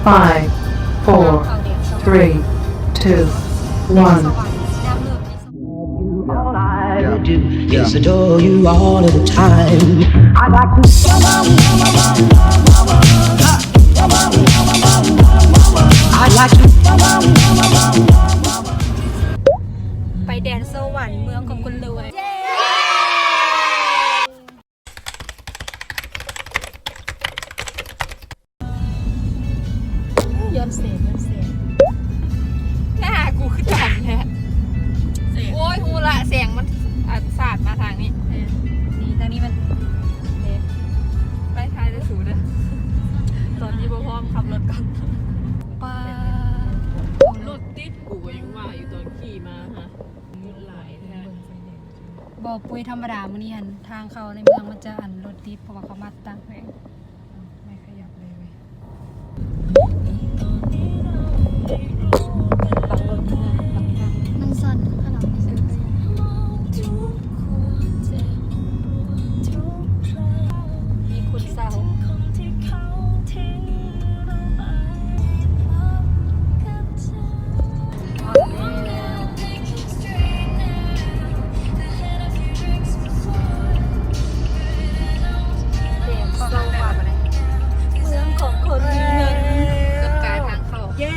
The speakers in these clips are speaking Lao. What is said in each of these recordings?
Five, four, three, two, one. All I do is adore you all of the time. I'd like to, I'd like to ໄປແດນສະຫວັນ ເມືອງຂອງຄົນລວຍ. ຍ້ອນແສງ ຍ້ອນແສງ ໜ້າກູຄືດຳແທ້. ໂອ້ຍ ຮູ້ລະ ແສງມັນ ອັນ ສາດມາທາງນີ້. ເອີ ນີ້ ທາງນີ້ມັນ ເດ້ ໄປຖ່າຍເດີສູເດີ ຕອນນີ້ບໍ່ພ້ອມຂັບລົດກ່ອນ. ປ້າ ລົດຕິດ ກູກໍຍັງວ່າຢູ່ຕອນຂີ່ມາຫັ້ນ ງຸດຫຼາຍແທ້. ບໍ່ ປຸ້ຍ ທຳມະດາມື້ນີ້ຫັ້ນ ທາງເຂົ້າໃນເມືອງມັນຈະ ອັນ ລົດຕິດ ເພາະວ່າເຂົາມາຕັ້ງແຂວງ. ໄມ່ຂະຫຍັບເລີຍເວີຍ. ບັງລົດເມືອງ ບັງທາງ ມັນສັ່ນຂະໜາດນີ້. ມີຄົນເຊົາ. ເມືອງຂອງຄົນມີເງິນ ເກືອບກາຍທາງເຂົ້າ. ເຢ້.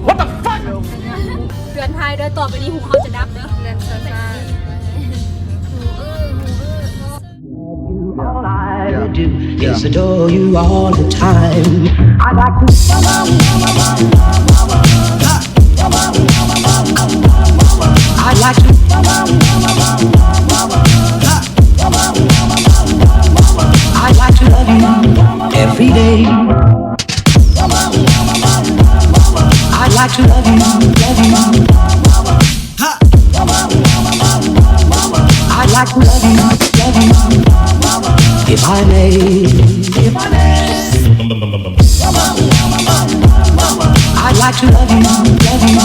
What the fuck? ເຕືອນໄພເດີ ຕໍ່ໄປນີ້ຫູເຮົາຈະດັບເດີ. ເລື່ອນຊ້າໆ. ຫູເອີ ຫູເອີ. All I do is adore you all the time. I'd like to, I'd like to, I'd like to love you every day. I'd like to love you, love you. I'd like to love you, love you. If I may, if I may. I'd like to love you, love you.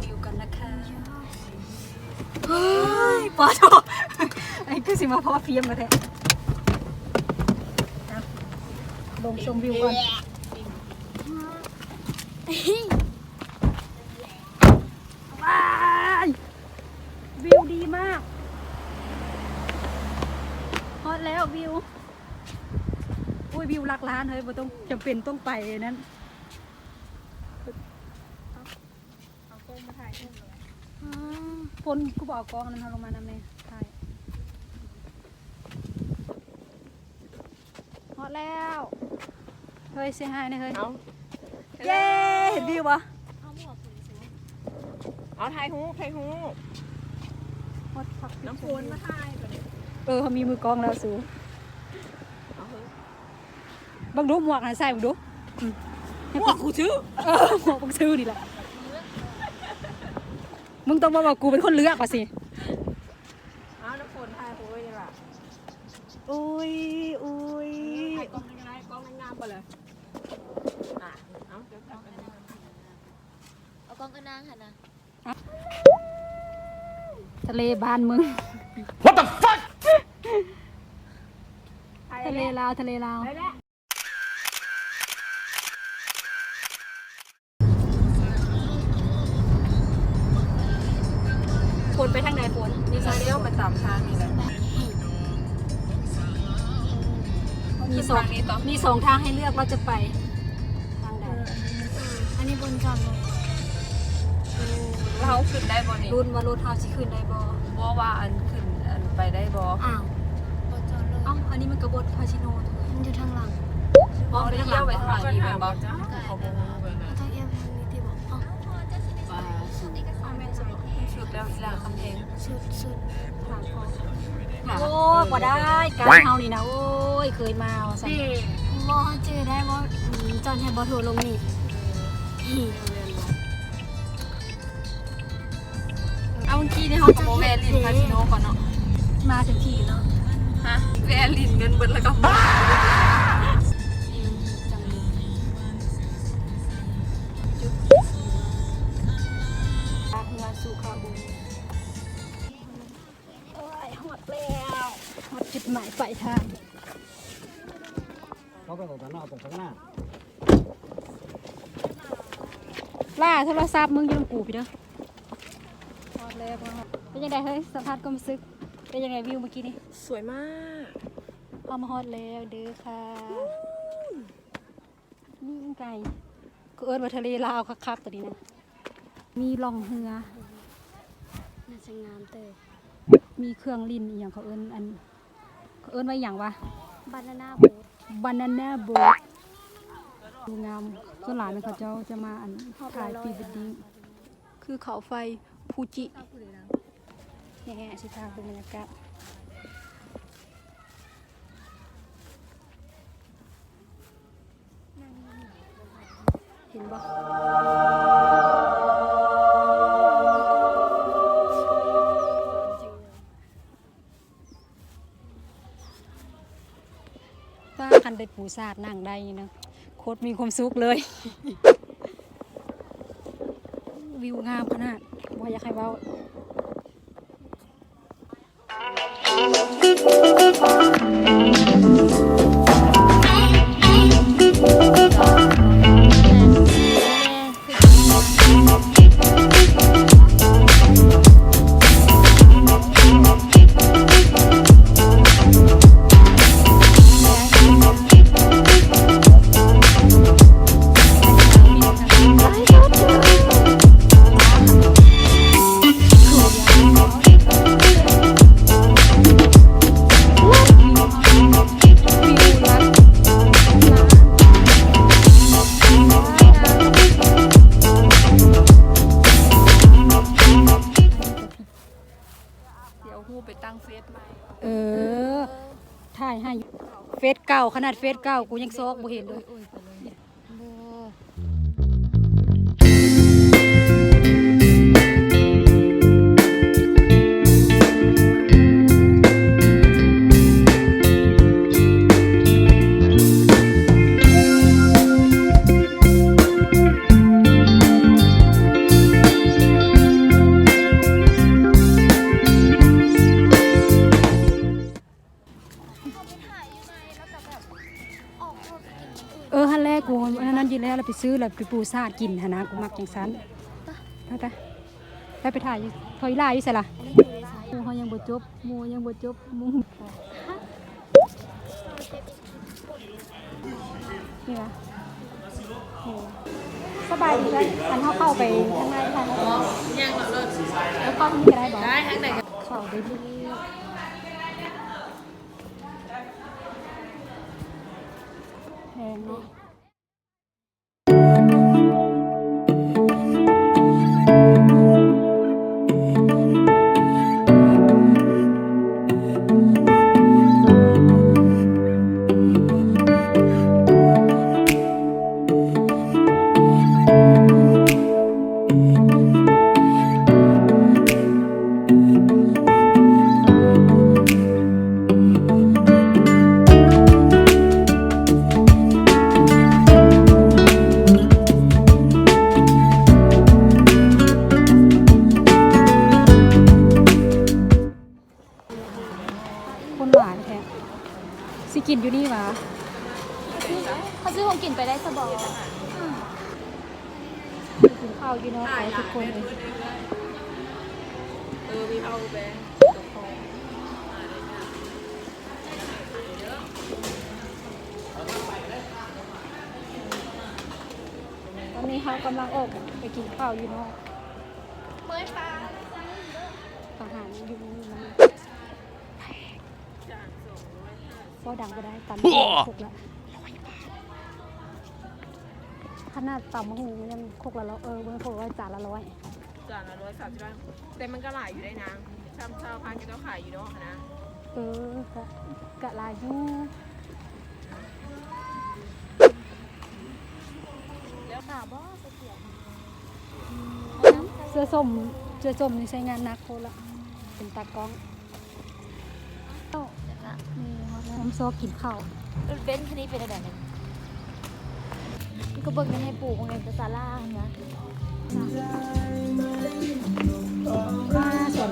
ຢູ່ກັນນະຄະ. ເຮີ້ຍ ປາໂທ ໄອ້ຄືຊິມາພໍ້ຟຽມມາແທ້. ລົງຊົມວິວກ່ອນ. ວ້າຍ ວິວດີມາກ. ຮອດແລ້ວວິວ. ໂອ້ຍ ວິວຫຼັກລ້ານເຮີ້ຍ ບໍ່ຕ້ອງ ຈຳເປັນຕ້ອງໄປນັ້ນ. ເອົາກ້ອງມາຖ່າຍຮູບເລີຍ. ອືມ ຄົນຄືບໍ່ເອົາກ້ອງນັ້ນເຮົາລົງມານຳແດ່ ຖ່າຍ. ຮອດແລ້ວ ເຮີ້ຍ ເຊຮາຍແດ່ເຮີ້ຍ. ເອົ້າ ເຢ້ ເຫັນວິວບໍ່? ເອົາ ຖ່າຍຮູບ ຖ່າຍຮູບ. ຮອດພັກ ນ້ຳຝົນມາຖ່າຍຕົວນີ້. ເອີ ເຮົາມີມືກ້ອງແລ້ວສູ. ເອົາເຮີ້ຍ. ເບິ່ງດູ ໝວກຫັ້ນໃສ່ເບິ່ງດູ. ອືມ ໝວກກູຊື້. ເອີ ໝວກມຶງຊື້ນີ້ແຫຼະ. ມຶງຕ້ອງບອກວ່າກູເປັນຄົນເລືອກວ່າຊິ. ເອົາ ນ້ຳຝົນຖ່າຍຮູບໄວ້ນີ້ລະ. ໂອ້ຍ ໂອ້ຍ ຖ່າຍກ້ອງນີ້ກໍໄດ້ ກ້ອງງາມໆໄປເລີຍ. ອ່ະ ເອົາ ເອົາກ້ອງກັບນາງຫັ້ນນະ. ທະເລບ້ານມຶງ. What the fuck? ທະເລລາວ ທະເລລາວ. ຝົນໄປທາງໃດຝົນ? ນີ້ ຊາຍລ້ຽວໄປຕາມທາງນີ້ແຫຼະ. ເຮົາ ມີສອງ ມີສອງທາງໃຫ້ເລືອກ ວ່າຈະໄປທາງໃດ. ອັນນີ້ບົນຈອດລົດ. ເຮົາຂຶ້ນໄດ້ບໍ່ນີ້? ລຸ້ນວ່າລົດເຮົາຊິຂຶ້ນໄດ້ບໍ່? ບໍ່ວ່າອັນຂຶ້ນ ອັນໄປໄດ້ບໍ່? ອ້າວ ບົນຈອດລົດ. ເອົ້າ ອັນນີ້ມັນກໍບົນຄາສິໂນເລີຍ. ມັນຢູ່ທາງຫຼັງ. ອໍ ໄປທາງຫຼັງ. ເຮົາໄປທາງນີ້ແມ່ນບໍ່? ເຮົາບໍ່ຮູ້ເບິ່ງນະ. ຕ້ອງອຽງທາງນີ້ຕິບໍ? ເອົ້າ ອ່າ ສຸດ ສຸດແລ້ວ ອີ່ຫຼ້າຄຳແພງ. ສຸດ ສຸດ ໂອ້ຍ ບໍ່ໄດ້ ການເຮົານີ້ນະ ໂອ້ຍ ເຄີຍມາວ່າຊັ້ນ. ບໍ່ ເຮົາຈື່ໄດ້ບໍ່? ອືມ ຈອດໃຫ້ບໍ່ໂທລົງນີ້. ເອົາ ມື້ກີ້ນີ້ເຮົາກໍບໍ່ແວ່ຫຼິ້ນຄາສິໂນກ່ອນເນາະ ມາເຖິງທີ່ເນາະ. ຮະ ແວ່ຫຼິ້ນເງິນເບິດແລ້ວກໍມາ. ເຮືອສຸຂະບຸນ. ໂອ້ຍ ຮອດແລ້ວ ຮອດຈຸດໝາຍປາຍທາງ. ລ້າໂທລະສັບມຶງຢູ່ນຳກູພີ້ເດີ. ຮອດແລ້ວ ເປັນຈັ່ງໃດເຮີ້ຍ ສຳພາດຄວາມຮູ້ສຶກ ເປັນຈັ່ງໃດ ວິວມື້ກີ້ນີ້? ສວຍມາກ. ເຮົາມາຮອດແລ້ວເດີຄ່ະ. ນີ້ໄກ ເຂົາເອີ້ນວ່າທະເລລາວຄັກໆ ໂຕນີ້ນະ. ມີລ່ອງເຮືອ ໜ້າຈະງາມເຕີບ. ມີເຄື່ອງຫຼິ້ນອີ່ຫຍັງ ເຂົາເອີ້ນ ອັນ ເຂົາເອີ້ນວ່າອີ່ຫຍັງວະ? ບານານາໂບດ. ບານານາໂບດ. ດູງາມ. ສ່ວນຫຼາຍແມ່ນເຂົາເຈົ້າຈະມາ ອັນ ຖ່າຍພຣີເວດດິ້ງ. ພູເຂົາໄຟຟູຈິ. ແຮະ ຊິພາເບິ່ງບັນຍາກາດ. ເຫັນບໍ່? ປ້າ ຄັນໄດ້ປູຊາດນັ່ງໄດ້ນີ້ນະ ໂຄດມີຄວາມສຸກເລີຍ. ວິວງາມຂະໜາດ ບໍ່ຢາກໃຫ້ເວົ້າ. ດຽວຮູບໄປຕັ້ງເຟສໃໝ່. ເອີ ຖ່າຍໃຫ້ ເຟສເກົ່າ ຂະໜາດເຟສເກົ່າກູຍັງຊອກບໍ່ເຫັນເລີຍ. ເອີ ຫັ້ນແຫຼະ ກູອັນນັ້ນຢູ່ແລ້ວ ລະໄປຊື້ ລະໄປປູຊາດກິນຫັ້ນນະ ກູມັກຈັ່ງຊັ້ນ. ໄປ ໄປ ໄປ ໄປຖ່າຍຢູ່ ເຂົາອີ່ຫຼ້າຢູ່ໃສລະ? ໝູ່ເຮົາຍັງບໍ່ຈົບ ໝູ່ຍັງບໍ່ຈົບ ໝູ່ ນີ້ຫວາ? ນີ້ຫວາ? ສະບາຍດີເພິ່ນ ອັນເຮົາເຂົ້າໄປທາງໃນ ທາງໃນ ເຂົ້າທາງນີ້ກໍໄດ້ບໍ່? ໄດ້ ທາງໃດກໍ ເຂົ້າໄດ້ດີ ແພງເນາະ. ຄົນຫຼາຍແທ້ ຊິກິນຢູ່ນີ້ຫວາ? ເຂົາຊື້ຂອງກິນໄປໄດ້ຊະບໍ? ກິນເຂົ້າຢູ່ເນາະ ທຸກຄົນເອີຍ. ເອີ ມີເຂົ້າແບງ. ນີ້ເຮົາກຳລັງອອກໄປກິນເຂົ້າຢູ່ນອກ ເມື່ອຍປາ ອາຫານຢູ່ນີ້ມັນ ເວົ້າດັງບໍ່ໄດ້ ຕຳບັກຫຸ່ງຄົກລະຮ້ອຍບາດ ຂະໜາດຕຳບັກຫຸ່ງຍັງຄົກລະຮ້ອຍ ເອີ ບໍ່ແມ່ນຄົກລະຮ້ອຍ ຈານລະຮ້ອຍ ຈານລະຮ້ອຍສາມສິບບາດ ແຕ່ມັນກໍຫຼາຍຢູ່ໄດ໋ນາງ ຊ່ຳຊາວພັນເຂົາເຈົ້າຂາຍຢູ່ດອກຫັ້ນນະ ເອີ ກະ ກະຫຼາຍຢູ່ ເສື້ອສົ້ມ ເສື້ອສົ້ມນີ້ໃຊ້ງານໜັກໂພດລະ ເປັນຕາກ້ອງ. ນ້ຳຊອກກິນເຂົ້າ ລົດເບັນຄັນນີ້ເປັນແນວໃດນີ້? ມັນກໍເບິ່ງໃນໃຫ້ປູເບິ່ງແດ່ ແຕ່ສາລາຫັ້ນນະ ມາສວນ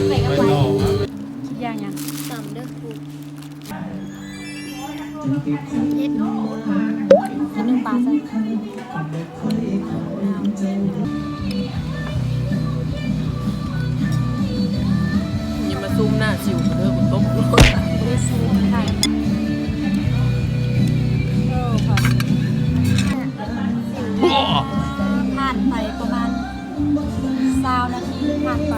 ໄປກັບໄປ ຢ່າງຫຍັງ? ຕຳເດີ້ ເຜັດ ຊິໜຶ້ງປາໃສ່ ຢ່າມາຊູມໜ້າສິວກູເດີ້ ກູຕົບ ບໍ່ໄດ້ຊູມໃສ່ ເອີ ຜ່ານໄປປະມານ ຊາວນາທີຜ່ານໄປ.